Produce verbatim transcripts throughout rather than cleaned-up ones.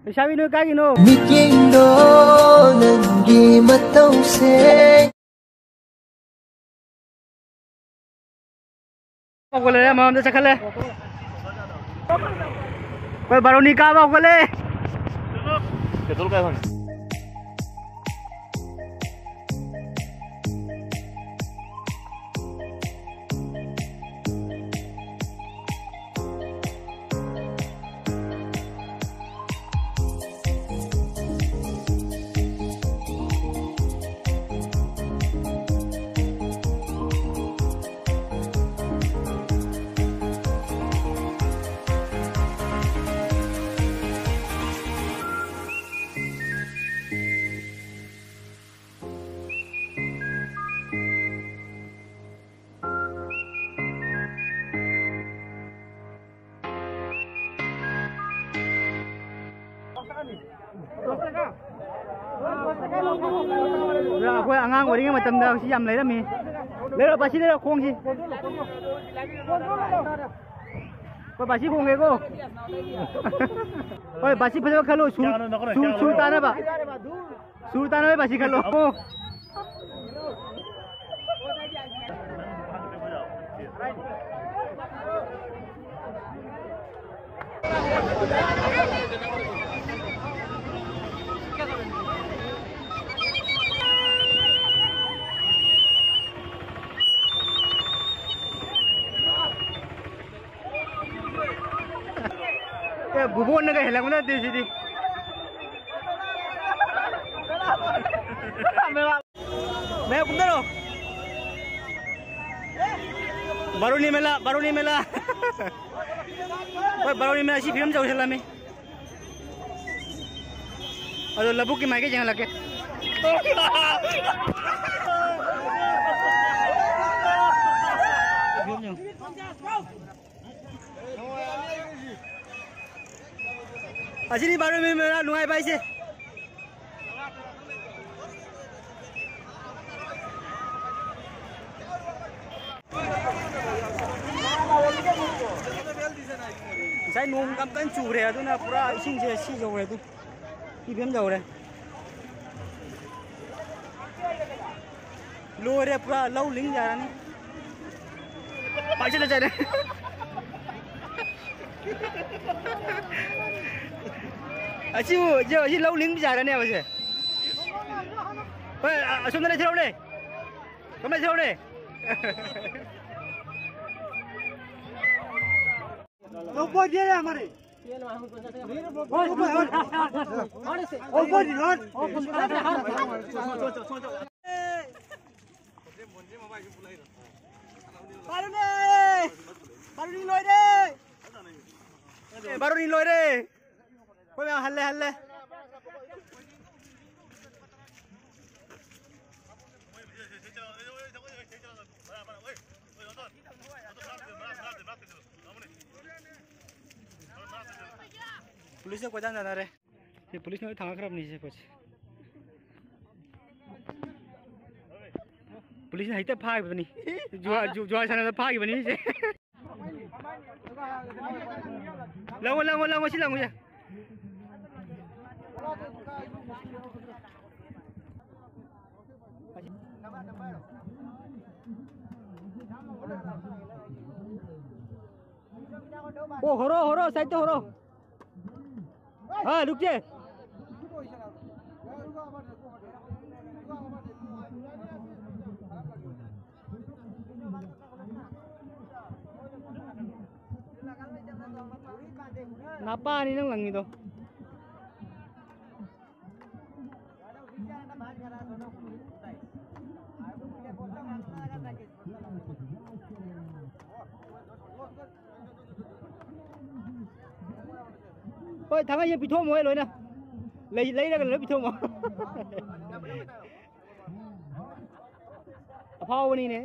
ꯂꯩꯁꯥꯕꯤ, ꯅꯣꯏ ꯀꯥꯏꯒꯤꯅꯣ? ꯃꯤꯠꯌꯦꯡꯗꯣ ꯅꯪꯒꯤ ꯃꯇꯧꯁꯦ꯫ ꯍꯧꯒꯠꯂꯦ, ꯃꯃꯥꯡꯗ ꯆꯠꯈꯠꯂꯦ꯫ ꯑꯩꯈꯣꯏ ꯕꯥꯔꯣꯅꯤ ꯀꯥꯕ ꯍꯧꯒꯠꯂꯦ꯫ ꯄꯦꯇ꯭ꯔꯣꯜ ꯀꯥꯏ ꯐꯪꯉꯤ? ꯑꯩꯈꯣꯏ ꯑꯉꯥꯡ ꯑꯣꯏꯔꯤꯉꯩ ꯃꯇꯝꯗ ꯁꯤ ꯌꯥꯝ ꯂꯩꯔꯝꯃꯤ꯫ ꯂꯩꯔꯣ, ꯕꯥꯁꯤ ꯂꯩꯔꯣ, ꯈꯣꯡꯁꯤ꯫ ꯍꯣꯏ, ꯕꯥꯁꯤ ꯈꯣꯡꯒꯦꯀꯣ꯫ ꯍꯣꯏ, ꯕꯥꯁꯤ ꯐꯖꯕ ꯈꯜꯂꯣ, ꯁꯨꯔ, ꯁꯨꯔ, ꯁꯨꯔ ꯇꯥꯅꯕ꯫ ꯁꯨꯔ ꯇꯥꯅꯕ ꯕꯥꯁꯤ ꯈꯜꯂꯣ꯫ ꯑꯦ, ꯚꯨꯕꯣꯟꯅꯒ ꯍꯦꯜꯂꯛꯄ ꯅꯠꯇꯦ ꯁꯤꯗꯤ꯫ ꯃꯌꯥꯝ ꯀꯨꯝꯊꯔꯣ꯫ ꯕꯥꯔꯨꯅꯤ ꯃꯦꯂꯥ, ꯕꯥꯔꯨꯅꯤ ꯃꯦꯂꯥ꯫ ꯍꯣꯏ, ꯕꯥꯔꯨꯅꯤ ꯃꯦꯂꯥ ꯁꯤ ꯐꯤꯕꯝ ꯇꯧꯁꯜꯂꯝꯃꯤ꯫ ꯑꯗꯣ ꯂꯧꯕꯨꯛꯀꯤ ꯃꯥꯏꯀꯩ ꯌꯦꯡꯍꯜꯂꯛꯀꯦ꯫ ꯑꯁꯤꯅꯤ ꯕꯥꯔꯣ ꯃꯤ ꯃꯦꯂꯥ ꯅꯨꯡꯉꯥꯏꯕ ꯍꯥꯏꯁꯦ꯫ ꯅꯣꯡ ꯌꯥꯝ ꯀꯟꯅ ꯆꯨꯔꯦ, ꯑꯗꯨꯅ ꯄꯨꯔꯥ ꯏꯁꯤꯡꯁꯦ ꯁꯤ ꯌꯧꯔꯦ꯫ ꯑꯗꯨ ꯁꯤ ꯐꯤꯕꯝ ꯌꯧꯔꯦ꯫ ꯂꯣꯏꯔꯦ, ꯄꯨꯔꯥ ꯂꯧ ꯂꯤꯡ ꯌꯥꯔꯅꯤ꯫ ꯄꯥꯏꯁꯤꯜꯂ ꯆꯠꯂꯦ꯫ ꯑꯁꯤꯕꯨ, ꯑꯁꯤ, ꯑꯁꯤ ꯂꯧ ꯂꯤꯡꯕ ꯌꯥꯔꯅꯦꯕ ꯁꯦ꯫ ꯍꯣꯏ, ꯑ-, ꯑꯁꯣꯝꯗ ꯂꯩꯊꯧꯔꯦ꯫ ꯑꯁꯣꯝꯗ ꯂꯩꯊꯧꯔꯦ꯫ ꯂꯧꯕꯣꯏꯗꯤ ꯌꯥꯝꯃꯔꯦ꯫ ꯂꯧꯕꯣꯏꯗꯤ ꯍꯣꯏ꯫ ꯕꯥꯔꯨꯅꯦ! ꯕꯥꯔꯨꯅꯤ ꯂꯣꯏꯔꯦ! ꯕꯥꯔꯨꯅꯤ ꯂꯣꯏꯔꯦ! ꯑꯩꯈꯣꯏ ꯃꯌꯥꯝ ꯍꯜꯂꯦ, ꯍꯜꯂꯦ꯫ ꯄꯨꯂꯤꯁꯅ ꯀꯣꯏꯇꯥꯟ ꯇꯥꯟꯅꯔꯦ꯫ ꯁꯤ ꯄꯨꯂꯤꯁꯅ ꯂꯣꯏ ꯊꯥꯡꯒꯠꯈ꯭ꯔꯕꯅꯤ ꯁꯤ ꯄꯣꯠꯁꯦ꯫ ꯄꯨꯂꯤꯁꯅ ꯍꯦꯛꯇ ꯐꯥꯈꯤꯕꯅꯤ꯫ ꯖꯨꯋꯥ-, ꯖꯨ-, ꯖꯨꯋꯥꯔ ꯁꯥꯟꯅꯕꯗ ꯐꯥꯈꯤꯕꯅꯤ ꯁꯦ꯫ ꯂꯪꯉꯣ, ꯂꯪꯉꯣ, ꯂꯪꯉꯣ, ꯁꯤ ꯂꯪꯉꯨꯁꯦ꯫ ꯑꯣ, ꯍꯣꯔꯣ, ꯍꯣꯔꯣ, ꯁꯥꯏꯠꯇ ꯍꯣꯔꯣ꯫ ꯍꯥ, ꯂꯨꯛꯆꯦ꯫ ꯅꯄꯥꯅꯤ ꯅꯪ ꯂꯪꯉꯤꯗꯣ꯫ ꯍꯣꯏ, ꯊꯥꯡꯉꯩꯁꯦ ꯄꯤꯊꯣꯛꯑꯝꯃꯣ ꯍꯦ ꯂꯣꯏꯅ꯫ ꯂꯩ-, ꯂꯩꯔꯒ ꯂꯣꯏ ꯄꯤꯊꯣꯛꯑꯝꯃꯣ꯫ ꯑꯐꯥꯎꯕꯅꯤꯅꯦ꯫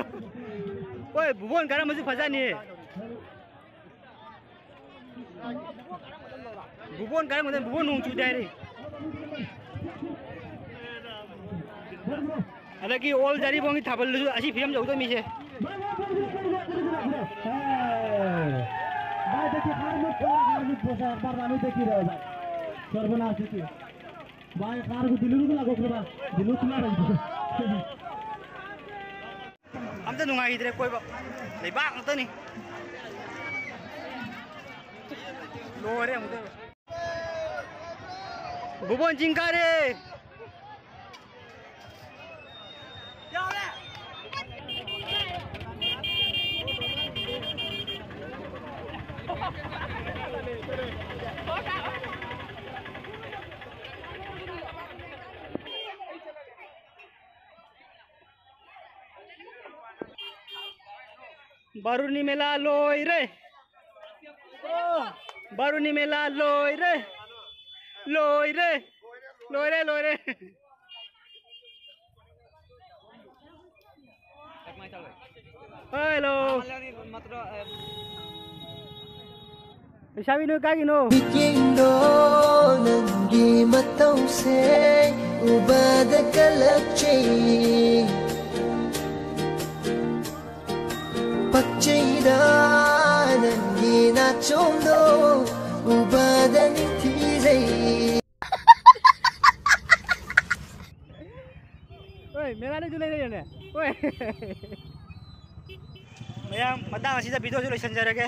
ꯎꯝ꯫ ꯍꯣꯏ, ꯕꯨꯕꯣꯟ ꯀꯔꯝꯕꯁꯨ ꯐꯖꯅꯤ꯫ ꯕꯨꯕꯣꯟ ꯀꯔꯝꯕꯗ ꯕꯨꯕꯣꯟ ꯅꯣꯡ ꯆꯨꯗꯦ ꯍꯥꯏꯔꯤ꯫ ꯑꯗꯒꯤ ꯑꯣꯜ ꯖꯥꯔꯤꯕꯣꯡꯒꯤ ꯊꯥꯕꯜꯗꯨꯁꯨ ꯑꯁꯤ ꯐꯤꯕꯝ ꯌꯧꯗꯣꯏ ꯃꯤꯁꯦ꯫ भाई देखिए, हार में पड़ा, हार में फंसा, एक बार रानू देखी रहे भाई। सर्वनाश देखिए। भाई, कार को दिल्ली को लागो, दिल्ली को मारो। ꯑꯝꯇ ꯅꯨꯡꯉꯥꯏꯈꯤꯗ꯭ꯔꯦ ꯀꯣꯏꯕ꯫ ꯂꯩꯕꯥꯛ ꯉꯥꯛꯇꯅꯤ꯫ ꯂꯣꯏꯔꯦ ꯑꯃꯨꯛꯇ꯫ ꯕꯨꯕꯣꯟ ꯆꯤꯡ ꯀꯥꯔꯦ꯫ ꯕꯥꯔꯨꯅꯤ ꯃꯦꯂꯥ ꯂꯣꯏꯔꯦ꯫ ꯕꯥꯔꯨꯅꯤ ꯃꯦꯂꯥ ꯂꯣꯏꯔꯦ꯫ ꯂꯣꯏꯔꯦ꯫ ꯂꯣꯏꯔꯦ, ꯂꯣꯏꯔꯦ꯫ ꯍꯦꯜꯂꯣ꯫ ꯂꯩꯁꯥꯕꯤ, ꯅꯣꯏ ꯀꯥꯏꯒꯤꯅꯣ? ꯃꯤꯠꯌꯦꯡꯗꯣ ꯅꯪꯒꯤ ꯃꯇꯧꯁꯦ ꯎꯕꯗ ꯀꯜꯂꯛꯆꯩ꯫ ꯄꯛꯆꯩꯗ ꯅꯪꯒꯤ ꯅꯥꯆꯣꯝꯗꯣ ꯎꯕꯗ ꯅꯤꯡꯊꯤꯖꯩ꯫ ꯍꯣꯏ, ꯃꯦꯂꯥꯗꯁꯨ ꯂꯩꯔꯦꯅꯦ꯫ ꯍꯣꯏ꯫ ꯃꯌꯥꯝ, ꯃꯇꯥꯡ ꯑꯁꯤꯗ ꯚꯤꯗꯤꯑꯣꯁꯨ ꯂꯣꯏꯁꯤꯟꯖꯔꯒꯦ꯫